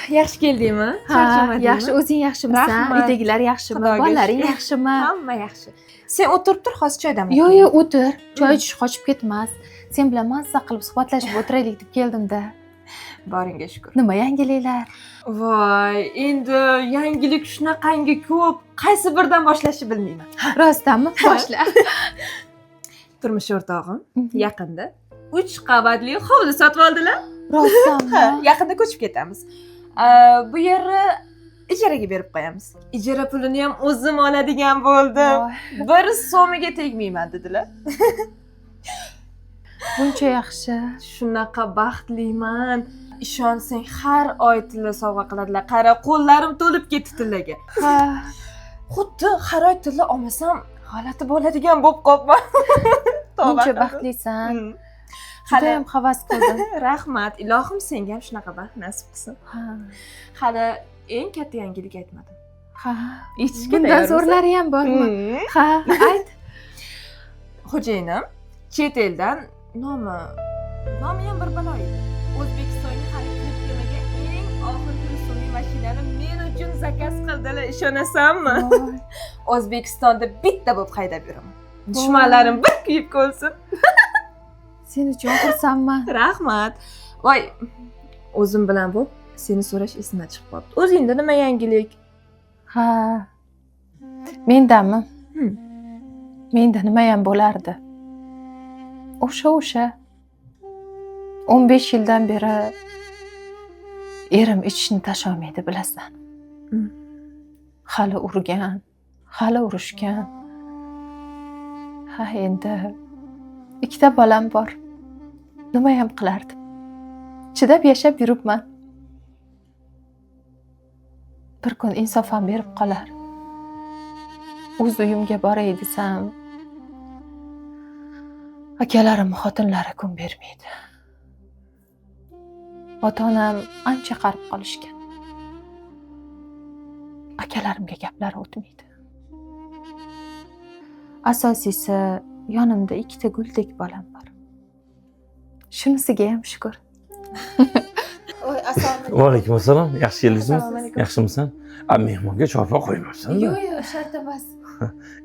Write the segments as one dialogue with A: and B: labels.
A: Yaxshi keldingmi?
B: Ha,
A: Charchamadingmi?
B: yaxshi, o'zing yaxshimisan?
A: Rahmat.
B: Uydagilar yaxshimi?
A: Xudoga
B: Bolalaring
A: shukr.
B: yaxshimi?
A: Hamma yaxshi. Sen o'tirib tur, hozir choy damlab.
B: Yo'q, yo'q, o'tir. Choy ichish qochib ketmas. Sen bilan mazza qilib suhbatlashib o'tiraylik deb keldim-da.
A: Boringga shukur.
B: Nima yangiliklar?
A: Voy, endi yangilik shunaqangi ko'p, qaysi biridan boshlashni bilmayman.
B: Rostdanmi? Boshla.
A: Turmush o'rtog'im yaqinda 3 qavatli hovli sotib oldilar.
B: Rostdanmi?
A: Ha, yaqinda ko'chib ketamiz. Bu yerni ijaraga berib qo'yamiz. Ijara pulini ham o'zim oladigan bo'ldim.
B: Voy,
A: Bir so'miga tegmayman dedilar.
B: buncha yaxshi.
A: Shunaqa baxtliman. Ishonsang, har oy tilla sovg'a qiladilar. Qara, qo'llarim to'lib ketdi tillaga.
B: Ha,
A: Xuddi har oy tilla olmasam g'alati bo'ladigan bo'lib qolibman. Tavba
B: buncha
A: qildim.
B: baxtlisan.
A: Hali
B: Judayam havas qildim.
A: rahmat. Ilohim senga ham shunaqa baxt nasib qilsin.
B: Ha.
A: Hali eng katta yangilik aytmadim.
B: Ha.
A: Eshitishga
B: Bundan
A: tayyormisan?
B: zo'rlari ham bormi? Ha, ayt.
A: Xo'jayinim chet eldan nomi ham bir balo edi. O'zbekistonga hali kirib kelmagan eng oxirgi rusumli mashinani men uchun zakaz qildilar, ishonasanmi?
B: Voy.
A: O'zbekistonda bitta bo'lib haydab yuraman. Dushmanlarim bir kuyib ko'rsin.
B: Sen uchun xursandman.
A: Rahmat. Voy, o'zim bilan bo'lib seni so'rash esimdan chiqib qolibdi. O'zingda nima yangilik?
B: Ha. Mendami? Menda nimayam bo'lardi? O'sha. 15 yildan beri erim ichishni tasholmaydi, bilasan. Hali urgan, hali urushgan. Ha, endi ikkita bolam bor. Nimayam qilardim? Chidab yashab yuribman. Bir kun insof ham berib qolar. O'z uyimga boray desam, akalarim xotinlari kun bermaydi. Ota-onam ancha qarib qolishgan. Akalarimga gaplar o'tmaydi. Asosiysi, yonimda ikkita guldek bolam bor. Shunisiga ham shukur. Oy, assalomu alaykum.
C: Va alaykum assalom. Yaxshi keldingizmi?
A: Assalomu alaykum.
C: Yaxshimisan? A, mehmonga choy qo'ymabsan.
B: Yo'q, yo'q, shart emas.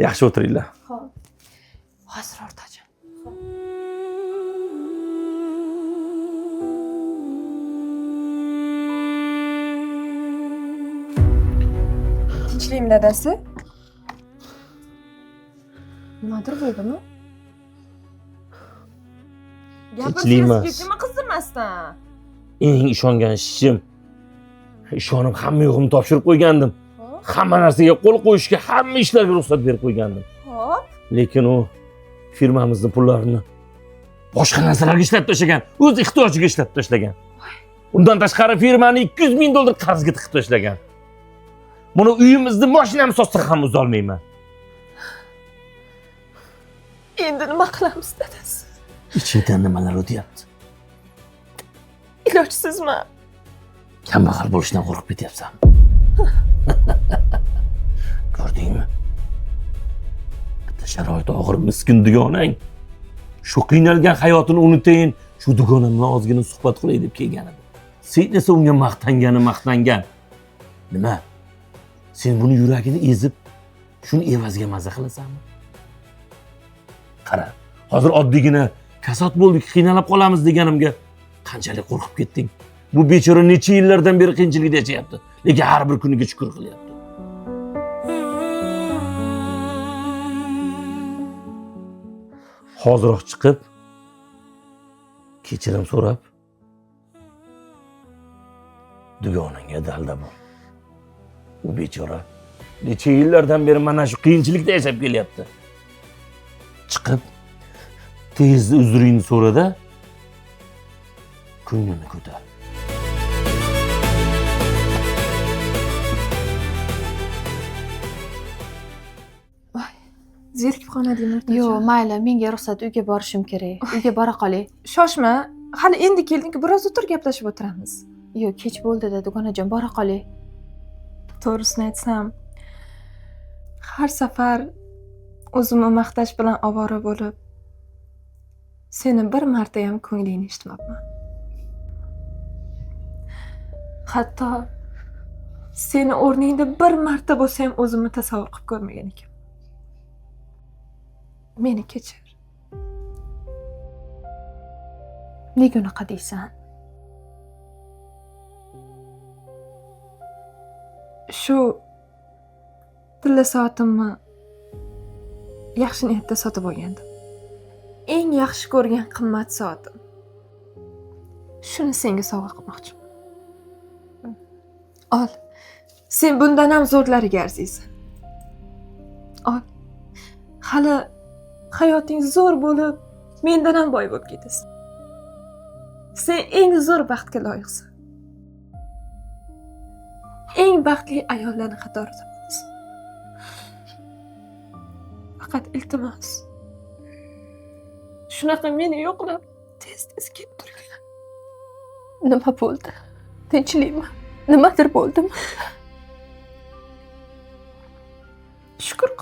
C: Yaxshi o'tiringlar.
B: Xo'p. Hozir o'rtoqjon.
A: Tinchlikmi dadasi? Nimadir bo'ldimi?
C: Tinchlik emas.
A: Gapirsangiz qizdirmasdan.
C: Eng ishongan ishim. Ishonib hamma yo'g'imni topshirib qo'ygandim. Hamma narsaga qo'l qo'yishga, hamma ishlarga ruxsat berib qo'ygandim.
A: Xo'p.
C: Lekin u firmamizni pullarini boshqa narsalarga ishlab tashlagan, o'z ehtiyojiga ishlab tashlagan. Undan tashqari firmani $200 ming qarzga tiqib tashlagan. Buni uyimizni, mashinamizni sotsak ham uzolmayman.
A: Endi nima qilamiz dadasi?
C: Ichingdan nimalar o'tyapti?
A: Ilojsizmi?
C: Kambag'al bo'lishdan qo'rqib ketyapsan. Ko'rdingmi? Bitta sharoiti og'ir miskin dugonang shu qiynalgan hayotini unutayin, shu dugonam bilan ozgina suhbat qilay deb kelgan edi. Sen esa unga maqtangani maqtangan. Nima? Sen buni yuragini ezib, shuni evaziga maza qilasanmi? Qara, hozir oddiygina kasod bo'ldik, qiynalib qolamiz deganimga qanchalik qo'rqib ketding. Bu bechora necha yillardan beri qiyinchilikda yashayapti, lekin har bir kuniga shukr qilyapti. Hoziroq chiqib kechirim so'rab dugonangga dalda bo'l. U bechora necha yillardan beri mana shu qiyinchilikda yashab kelyapti. Chiqib tez uzringni so'rada ko'nglini ko'tar.
A: Zerikib qolmadingmi o'rtoqjon?
B: Yo'q, mayli, menga ruxsat, uyga borishim kerak. Uyga bora qolay.
A: Shoshma, hali endi kelding-ku, biroz o'tir gaplashib o'tiramiz.
B: Yo'q, kech bo'ldi-da, dugonajon, bora qolay.
A: To'g'risini aytsam, har safar o'zimni maqtash bilan ovora bo'lib, seni bir marta ham ko'nglingni eshitmabman. Hatto seni o'rningda bir marta bo'lsa ham o'zimni tasavvur qilib ko'rmagan ekanman. Meni kechir.
B: Nega unaqa deysan?
A: Shu tilla soatimni yaxshi niyatda sotib olgandim. Eng yaxshi ko'rgan qimmat soatim. Shuni senga sovg'a qilmoqchiman. Ol. Sen bundan ham zo'rlariga arziysan. Ol. Hali hayoting zo'r bo'lib, mendan ham boy bo'lib ketasan. Sen eng zo'r baxtga loyiqsan. Eng baxtli ayollarning qatorida bo'lasan. Faqat iltimos. Shunaqa meni yo'qlab tez-tez kelib turgin.
B: Nima bo'ldi? Tinchlikmi? Nimadir bo'ldimi?
A: Shukur qil.